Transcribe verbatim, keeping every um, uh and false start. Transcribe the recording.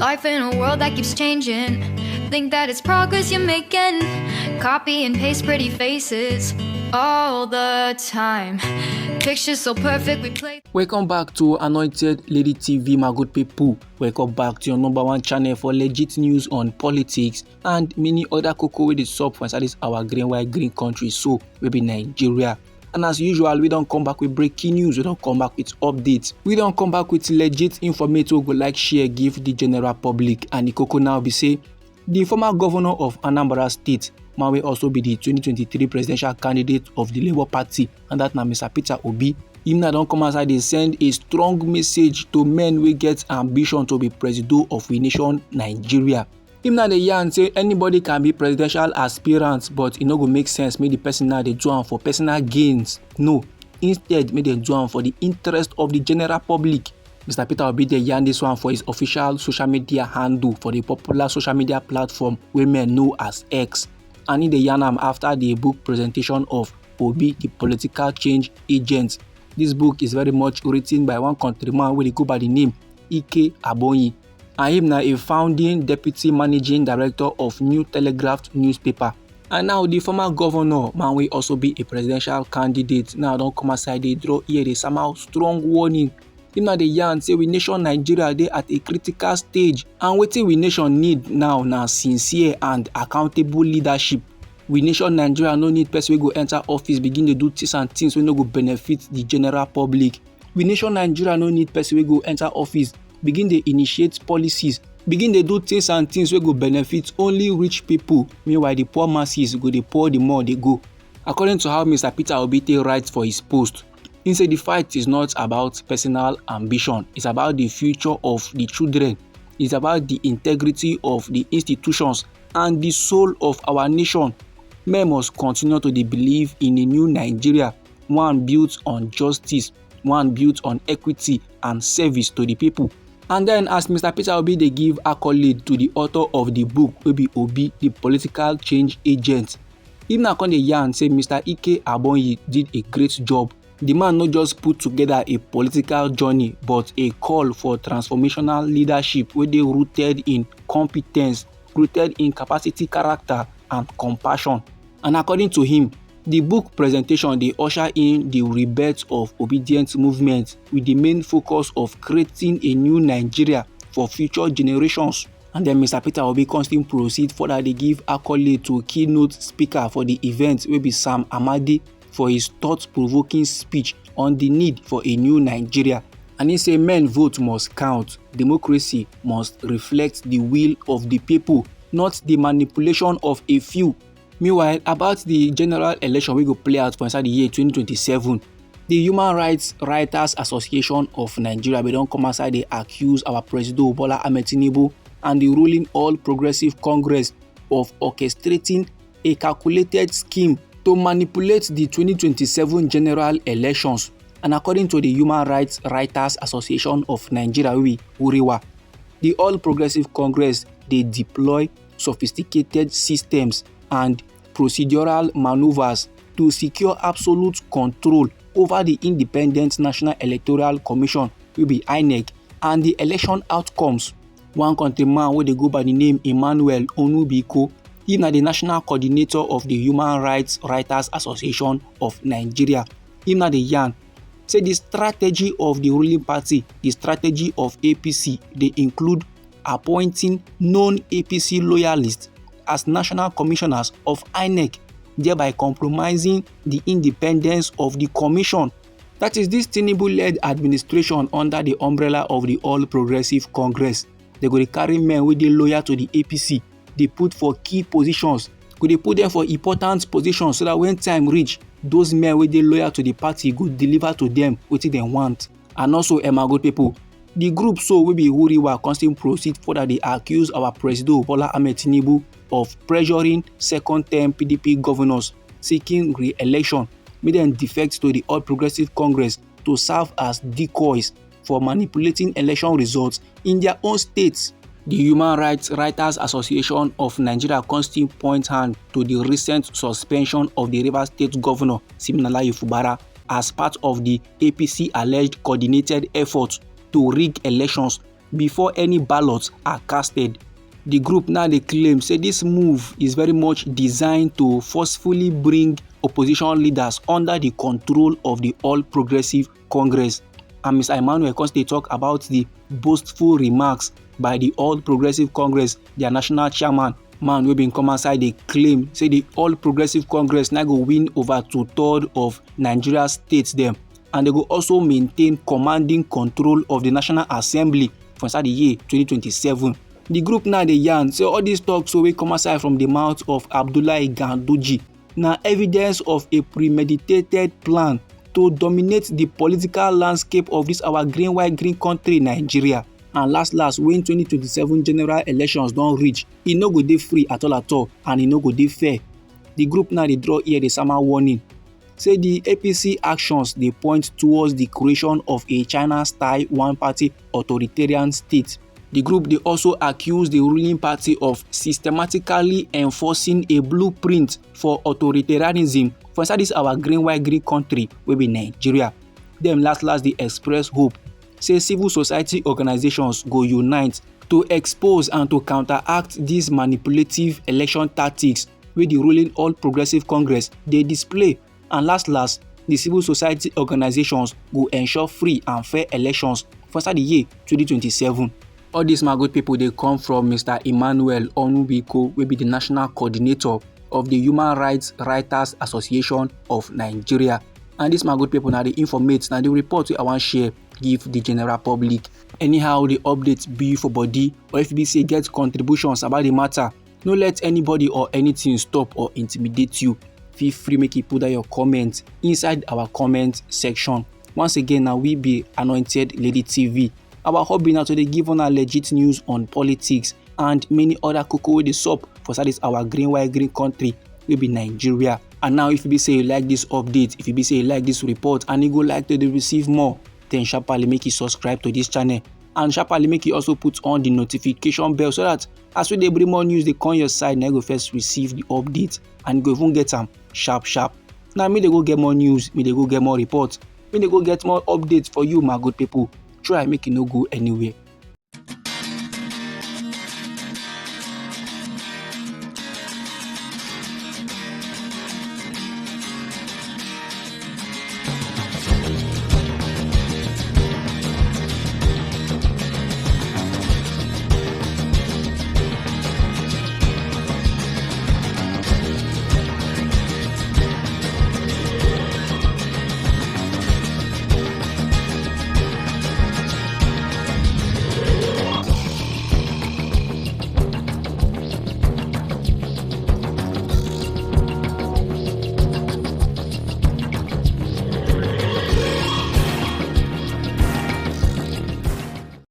Life in a world that keeps changing. Think that it's progress you're making. Copy and paste pretty faces all the time. Pictures so perfect, we play. Welcome back to Anointed Lady T V, my good people. Welcome back to your number one channel for legit news on politics and many other koko wey dey sup for inside this our green, white, green country so, wey be Nigeria. And as usual, we don come back with breaking news, we don come back with updates, we don come back with legit informate wey go like share give the general public. And the koko now be say, the former governor of Anambra State, man wey also be the twenty twenty-three presidential candidate of the Labour Party, and that na Mister Peter Obi, him now don come outside dey send a strong message to men wey get ambition to be presido of we nation Nigeria. Him now dey yarn say anybody can be presidential aspirant, but e no go make sense make the person now dey do am for personal gains. No, instead make dem do am for the interest of the general public. Mister Peter Obi dey yarn this one for his official social media handle for the popular social media platform wey men know as X. And he dey yarn am after the book presentation of Obi, the Political Change Agent. This book is very much written by one countryman wey dey go by the name Ike Abonyi. And him na a founding deputy managing director of New Telegraph newspaper. And now the former governor, man wey also be a presidential candidate, now don come outside dey draw ear, dey somehow strong warning. Him now dey yarn say we nation Nigeria dey at a critical stage, and wetin we nation need now na sincere and accountable leadership. We nation Nigeria no need person wey go enter office begin dey do things and things wey no go benefit the general public. We nation Nigeria no need person wey go enter office begin dey initiate policies, begin dey do things and things wey go benefit only rich people, meanwhile the poor masses go dey poor the more dey go. According to how Mister Peter Obi take write for his post, he say the fight is not about personal ambition, it's about the future of the children, it's about the integrity of the institutions and the soul of our nation. Men must continue to dey believe in a new Nigeria, one built on justice, one built on equity and service to the people. And then, as Mister Peter Obi dey give accolade to the author of the book wey be Obi, the Political Change Agent, him now come dey yarn say Mister Ike Abonyi did a great job. The man no just put together a political journey, but a call for transformational leadership wey dey rooted in competence, rooted in capacity, character, and compassion. And according to him, the book presentation dey usher in the rebirth of obedient movement, with the main focus of creating a new Nigeria for future generations. And then Mister Peter Obi come still proceed further dey give accolade to keynote speaker for the event wey be Sam Amadi, for his thought-provoking speech on the need for a new Nigeria. And he say men vote must count, democracy must reflect the will of the people, not the manipulation of a few. Meanwhile, about the general election wey go play out for inside the year twenty twenty-seven, the Human Rights Writers Association of Nigeria bin don come outside dey accuse our Presido Bola Ahmed Tinubu and the ruling All Progressive Congress of orchestrating a calculated scheme to manipulate the twenty twenty-seven general elections. And according to the Human Rights Writers Association of Nigeria, wey be HURIWA, the All Progressive Congress dey deploy sophisticated systems and procedural maneuvers to secure absolute control over the Independent National Electoral Commission, wey be INEC, and the election outcomes. One countryman wey dey go by the name Emmanuel Onubiko, he na the national coordinator of the Human Rights Writers Association of Nigeria. Him na dey yarn say the strategy of the ruling party, the strategy of A P C, dey include appointing known A P C loyalists as national commissioners of INEC, thereby compromising the independence of the commission. That is, this Tinubu-led administration under the umbrella of the All Progressive Congress, they go dey carry men wey dey loyal to the A P C, dey put for key positions, go dey put them for important positions, so that when time reach, those men wey dey loyal to the party go deliver to them wetin dem want. And also, eh, my good people, the group so wey be HURIWA come still proceed further dey accuse our Presido Bola Ahmed Tinubu of pressuring second term P D P governors seeking re-election make dem defect to the All Progressive Congress to serve as decoys for manipulating election results in their own states. The Human Rights Writers Association of Nigeria come still point hand to the recent suspension of the Rivers State Governor, Siminalayi Fubara, as part of the A P C alleged coordinated effort to rig elections before any ballots are casted. The group now dey claim say this move is very much designed to forcefully bring opposition leaders under the control of the All Progressive Congress. And Mister Emmanuel Conste talk about the boastful remarks by the All Progressive Congress, their national chairman, man wey bin come outside dey claim say the All Progressive Congress na go win over two-third of Nigeria states dem, and they go also maintain commanding control of the National Assembly for inside the year twenty twenty-seven. The group now dey yarn say all these talks wey come outside from the mouth of Abdullahi Ganduje na evidence of a premeditated plan to dominate the political landscape of this our green white green country, Nigeria. And last last, when twenty twenty-seven general elections don reach, e no go dey free at all at all, and e no go dey fair. The group now dey draw ear dey sama warning say the A P C actions dey point towards the creation of a China-style one-party authoritarian state. The group dey also accuse the ruling party of systematically enforcing a blueprint for authoritarianism for inside this our green white green country wey be Nigeria. Dem last last dey express hope say civil society organizations go unite to expose and to counteract these manipulative election tactics wey the ruling All Progressive Congress dey display. And last last, the civil society organizations go ensure free and fair elections for inside the year twenty twenty-seven. All these, my good people, dey come from Mister Emmanuel Onwubiko, wey be the national coordinator of the Human Rights Writers Association of Nigeria. And this, my good people, na the informate, na the report wey I wan share give the general public. Anyhow the update be for body, or if e be say get contributions about the matter, no let anybody or anything stop or intimidate you. Feel free make you put down your comment inside our comment section. Once again, now we be Anointed Lady T V. Our hobby now to dey give una legit news on politics and many other koko wey dey sup for inside this our green white green country wey be Nigeria. And now, if you be say you like this update, if you be say you like this report and you go like to dey receive more, then sharply make you subscribe to this channel, and sharply make you also put on the notification bell so that as we dey bring more news dey come your side, na you go first receive the update and you go even get am sharp sharp. Now me dey go get more news, me dey go get more report, me dey go get more updates for you, my good people. Try make you no go anywhere.